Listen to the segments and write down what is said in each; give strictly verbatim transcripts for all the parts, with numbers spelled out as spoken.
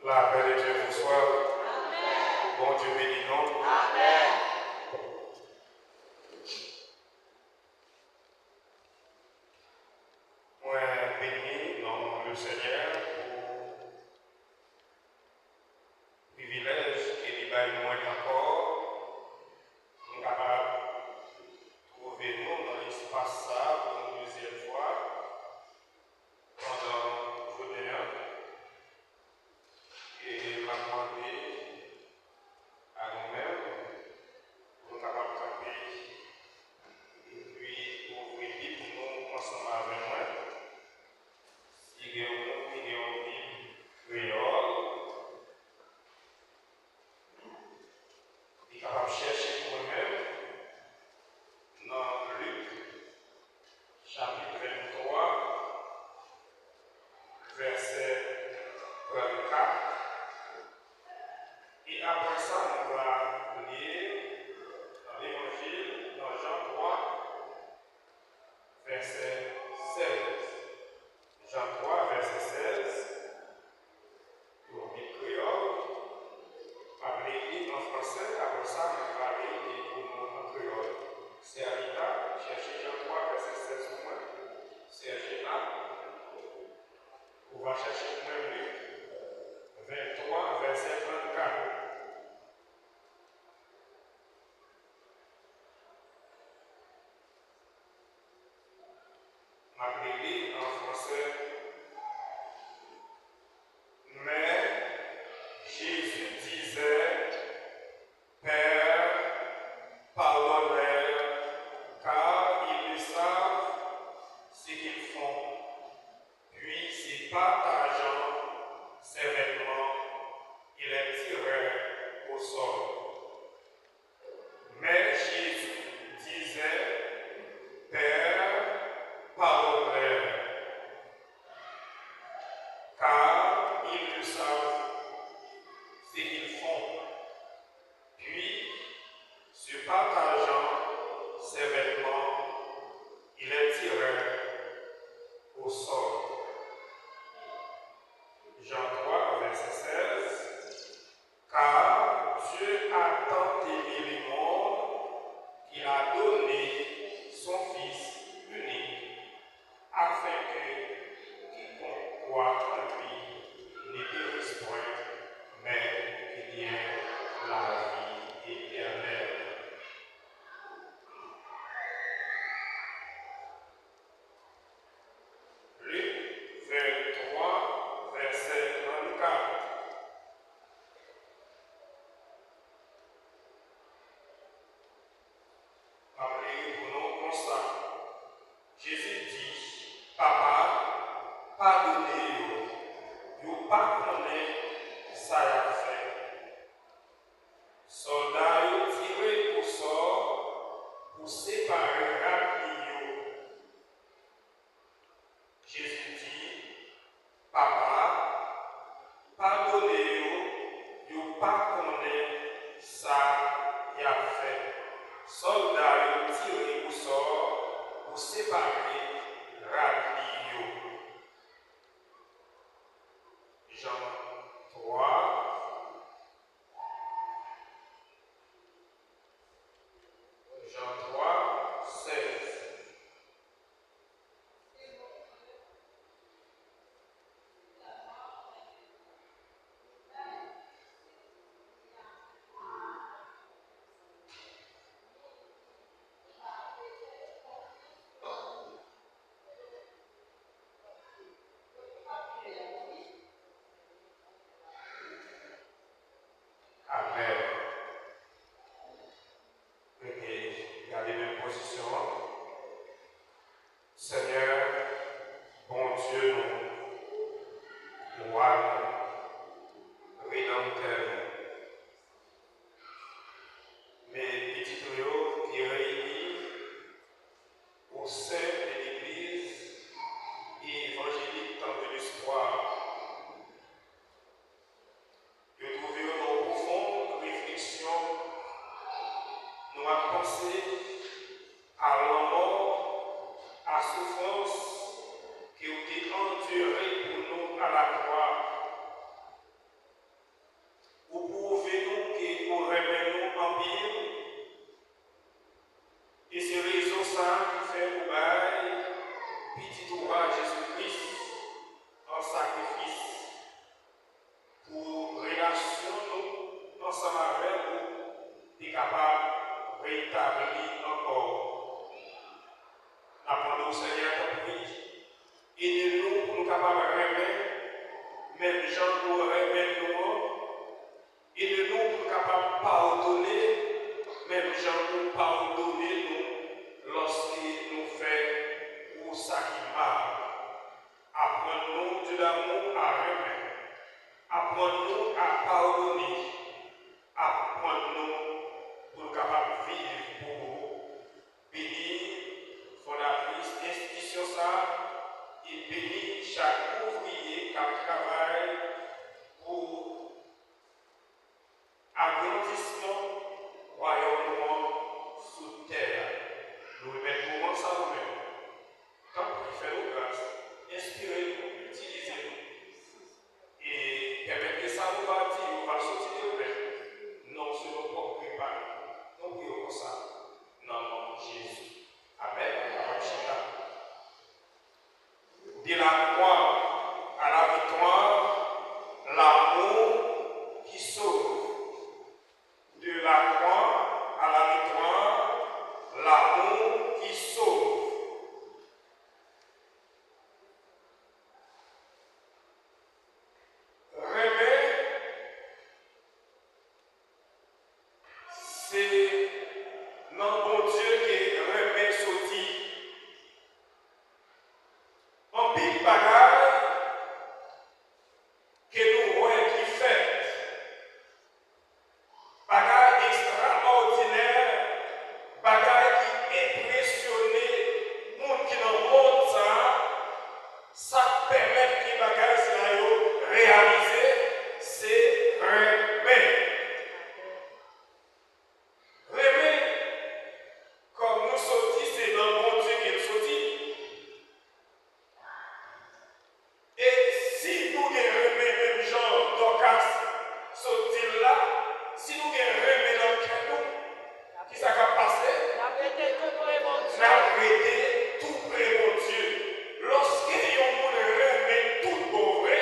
La paix de Dieu vous soit. Bondye beni nou. Amèn. Mwen beni non Lesenyè pou privilèj ke li bay mwen ankò pou nou kapab twouve nou nan espas sa a pou yon dezyèm fwa pandan jounen an. E m ap mande a nou menm pou nou kapab kanpe epi ouvri Bib nou ansanm avè mwen. Si gen yon moun ki gen yon Bib kreyòl, li kapab chèche pou mwen menm nan Lik, chapit venntwa, vèsè trannkat. E apre sa, nou va li nan Levanjil, nan Jan twa, vèsè sèz. Jan twa, vèsè sèz. Yon Bib kreyòl. M ap li li an fransè, apre sa, mwen va li li pou nou an kreyòl. Sè Anita, chèche Jan twa, vèsè sèz pou mwen. Sè Jena, ou va chèche pou mwen Lik venntwa, vèsè trannkat. M ap li li an fransè. Mais Jésus disait, Père, pardonne-leur, car ils ne savent ce qu'ils font. Puis, se partageant ses vêtements, il les tirait au sort. Mais Jésus disait, Père, pardonne-leur, car ils ne savent ce qu'ils font. Puis, se partageant ses vêtements, il les tirait au sort. Jean trois, verset seize. Car Dieu a tant aimé le monde qu'il a donné son Fils unique, afin que quiconque croit en lui ne périsse point, mais qu'il ait la vie éternelle. Lik venntwa, vèsè trannkat. M ap li pou nou konsa. Jezi di, Papa, padone yo, yo pa konnen sa y ap fè. Sòlda yo tire osò pou separe rad li yo. Jezi di, Papa, padone yo, yo pa konnen sa y ap fè. Sòlda yo tire osò pou separe rad li yo. Jan twa, Jan twa, sèz. Amèn. Rete, gade menm pozisyon an. Senyè, Bondye nou, Wa nou, Redanmtè nou, men pitit ou yo ki reyini au sein de l'église évangélique Temps de l'Espoir. Yo twouve yo nan yon pwofon refleksyon. Nou ap panse a lanmò, a soufrans ke w te andire pou nou alakwa. padone nou lòske nou fè ou sa ki mal. Aprann nou de l'amour à renmen. Aprann nou a padone. Aprann nou pou nou kapab viv pou ou. Beni fondatris enstitisyon sa a, e beni chak ouvriye k ap travay pou agrandisman wayòm ou an sou tè a. Nou remèt moman sa a ou menm. Tanpri, fè nou gras, enspire nou, itilize nou. E pèmèt ke sa nou va di yo va soti de ou menm, non selon pwòp gri pa nou. Nou priye w konsa, nan non Jezi. Amèn. Nou kapab chita. De la croix à la victoire, l'amour qui sauve. De la croix à la victoire, l'amour qui sauve. Renmen, se nan Bondye ke renmen soti. Anpil bagay ke nou wè ki fèt, bagay ekstraòdinè, bagay ki enpresyone moun ki nan mond sa a, sa k pèmèt ke bagay sila yo reyalize, se renmen. Renmen, kòm nou sot di, se nan Bondye ke l soti. E si nou gen renmen menm jan Dòkas sot di l la, si nou gen renmen nan kè nou, kisa k ap pase? N ap rete tou pre Bondye. N ap rete tou pre Bondye. Lòske yon moun renmen tout bon vre,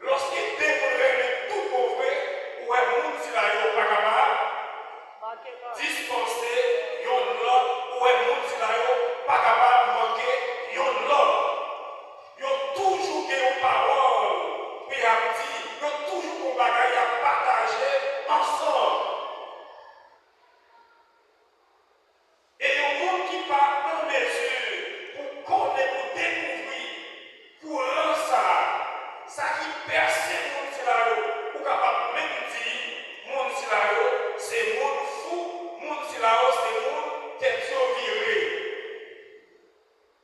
lòske de moun renmen tout bon vre, ou wè moun sila yo pa kapab dispanse yonn lòt, ou wè moun sila yo pa kapab manke yonn lòt. Yo toujou gen yon pawòl pou y ap di, yo toujou gen yon bagay y ap pataje ansanm. E yon moun ki pa an mezi pou konnen, pou dekouvri kouran sa a, sa ki pèse moun sila yo, ou kapab menm di, moun sila yo se moun fou, moun sila yo se moun tèt yo vire.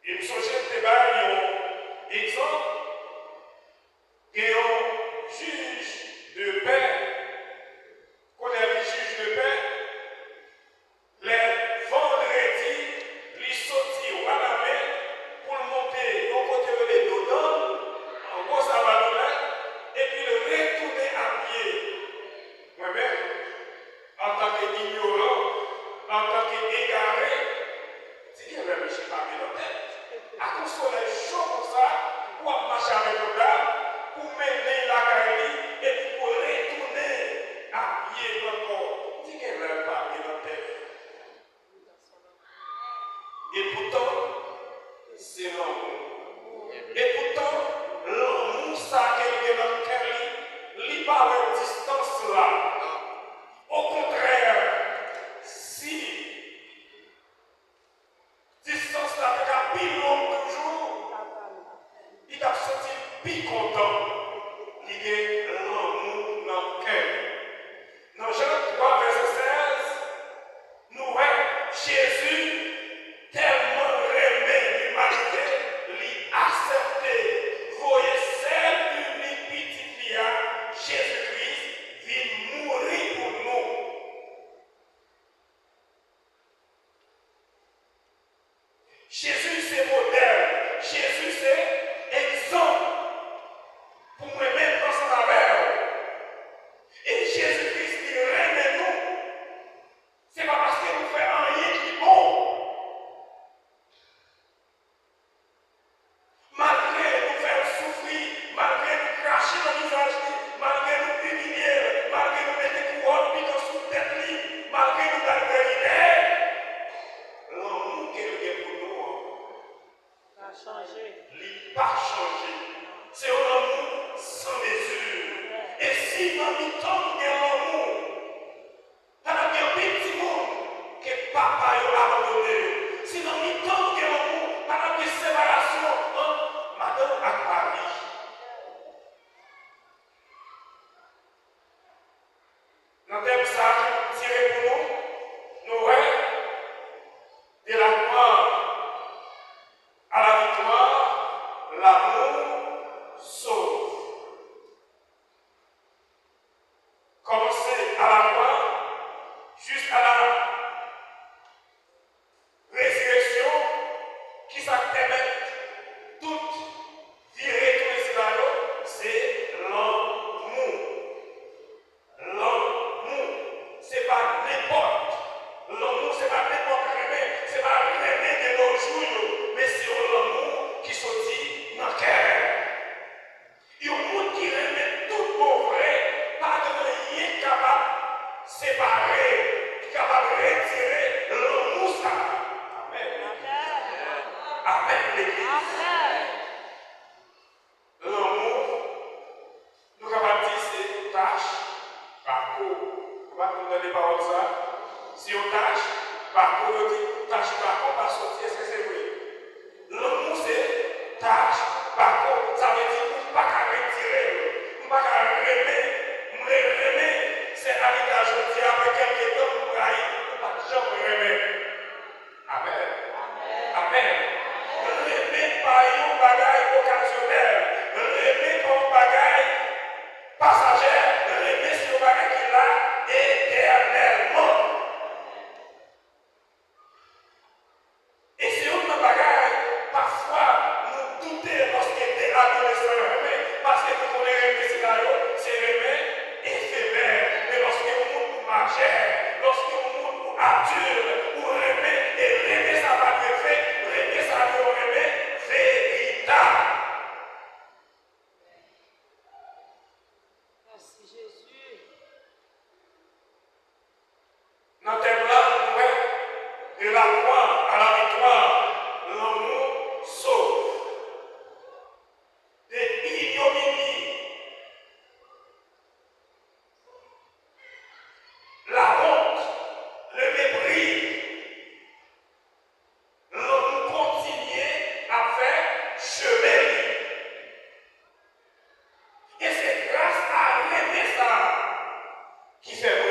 E m sonje m te bay yon egzanp, gen yon jij de pè, kounye a li jij de pè, lè vandredi, li soti Wanament pou l monte yon kote yo rele Dodann, an gwo Savadoulè, epi l retounen a pye. Mwen menm, antanke inyoran, antanke egare, di genlè mesye pa byen nan tèt. Ak yon solèy cho konsa, pou w ap mache avèk yon dam, pou w mennen l lakay li, epi pou w retounen a pye ankò. Di genlè l pa byen nan tèt. Epoutan, se lanmou. Epoutan, lanmou sa ke l gen nan kè li, li pa wè distans la. Okontrè, si distans la te ka pi long toujou, li t ap santi l pi kontan. Li gen lanmou nan kè li. Nan Jan twa vèsè sèz, nou wè Jezi tèlman renmen limanite, li aksepte voye sèl inik pitit li a, Jezi Kris, vin mouri pou nou. Jezi se modèl, Jezi se egzanp pou mwen menm ansanm avè w. E Jezi Kris li renmen nou, se pa paske nou fè anyen ki bon. Malgre nou fè l soufri, malgre nou krache nan vizaj li, malgre nou imilye l, malgre nou mete kouwòn pikan sou tèt li, malgre nou ba l dèzilè, lanmou ke l gen pou nou an, Papa yo abandone yo. Si nan mitan nou gen lanmou, pa t ap gen separasyon ant madanm ak mari. Nan tèm sa a ki m tire pou nou, nou wè, de la croix à la victoire, l'amour sauve. Kòmanse à la croix, jis à la rezireksyon, kisa k pèmèt tout vire tounen sila yo? Se lanmou. Lanmou, se pa nenpòt. Lanmou, se pa nenpòt renmen. Se pa renmen de nos jours yo, men se yon lanmou ki soti nan kè. Yon moun ki renmen tout bon vre, pa gen anyen k kapab separe, ki kapab retire lanmou sa a. Amèn, legliz. Amèn, legliz. Lanmou, nou kapab di se yon tach bako. Ou pa konn tande pawòl sa? Se yon tach bako, yo di tach bako pa soti, èske se vre? Lanmou se tach bako, sa vle di ou pa ka retire l. M pa ka renmen, mwen renmen Sè Anita jodi a, apre kèlke tan m rayi l, ou pa t janm renmen. Amèn. Amèn. Renmen pa yon bagay okazyonèl. Renmen pa yon bagay pasajè. Renmen se yon bagay ki la etènèlman. E se youn nan bagay, pafwa, nou doute lòske de adolesan yo renmen, paske nou konnen renmen sila yo, se renmen efemè. Men lòske yon moun ou majè, lòske yon moun ou adilt, ou renmen, e renmen sa pa dwe fake, renmen sa dwe yon renmen veritab. Mèsi, Jezi. Nan tèm la, nou wè, de la croix à la victoire, lanmou sove.